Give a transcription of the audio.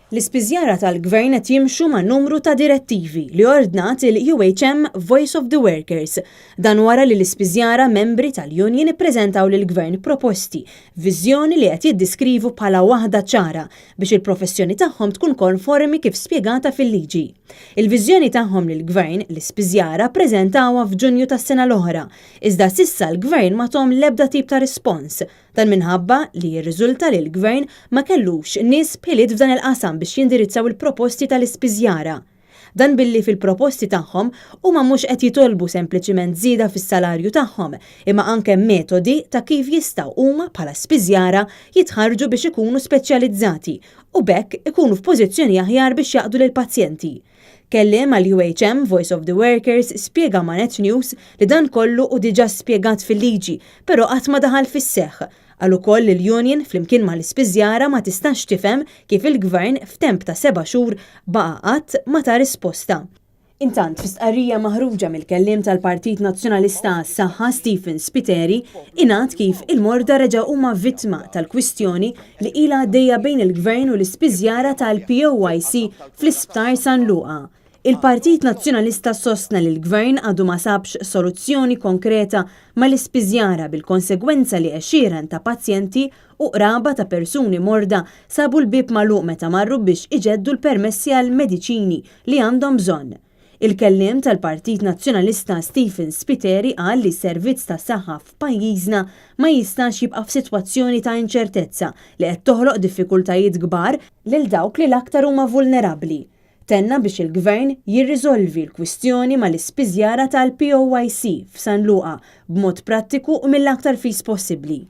L-ispiżjara tal-Gvern qed jimxu ma' numru ta' direttivi li ordnat il-UHM Voice of the Workers. Dan wara li l-ispiżjara membri tal-union ippreżentaw lill-Gvern proposti, viżjoni li qed jiddiskrivu bħala waħda ċara biex il-professjoni tagħhom tkun konformi kif spjegata fil-liġi. Il-viżjoni tagħhom lill-Gvern, l-ispiżjara ppreżentawha f'Ġunju tas-sena l-oħra, iżda s'issa l-Gvern ma tahom l-ebda tip ta' rispons. Dan minħabba li jirriżulta li l-Gvern ma kellux nies b'ħiliet f'dan il-qasam biex jindirizzaw il-proposti tal-ispiżjara. Dan billi fil-proposti tagħhom huma mhux qed jitolbu sempliċiment żieda fis-salarju tagħhom imma anke metodi ta' kif jistgħu huma bħala spiżjara jitħarrġu biex ikunu speċjalizzati u b'hekk ikunu f'pożizzjoni aħjar biex jaqdu lill-pazjenti. Kelliem għall-UHM, Voice of the Workers, spjega ma' Net News li dan kollu hu diġà spjegat fil-liġi, però qatt ma daħal fis-seħħ. Qal ukoll li l-union, flimkien mal-ispiżjara ma tistax tifhem kif il-Gvern f'temp ta' seba' xhur baqa' qatt ma ta risposta. Intant, fi stqarrija maħruġa mill-kelliem tal-Partit Nazzjonalista għas-Saħħa Stephen Spiteri, ingħad kif il-morda reġgħu huma vittma tal-kwistjoni li ilha għaddejja bejn il-Gvern u l-ispiżjara tal-POYC fl-Isptar San Luqa. Il-Partit Nazzjonalista sostna li l-Gvern għadu ma sabx soluzzjoni konkreta mal-ispiżjara bil-konsegwenza li għexieren ta' pazjenti u qraba ta' persuni morda sabu l-bieb magħluq meta marru biex iġeddu l-permessi għall-mediċini li għandhom bżonn. Il-kelliem tal-Partit Nazzjonalista Stephen Spiteri qal li s-servizz tas-saħħa f'pajjiżna ma jistax jibqa' f'sitwazzjoni ta' inċertezza li qed toħloq diffikultajiet kbar lil dawk li l-aktar huma vulnerabbli. Tenna biex il-Gvern jirriżolvi l-kwistjoni mal-ispiżjara tal-POYC f'San Luqa b'mod prattiku u mill-aktar fis possibbli.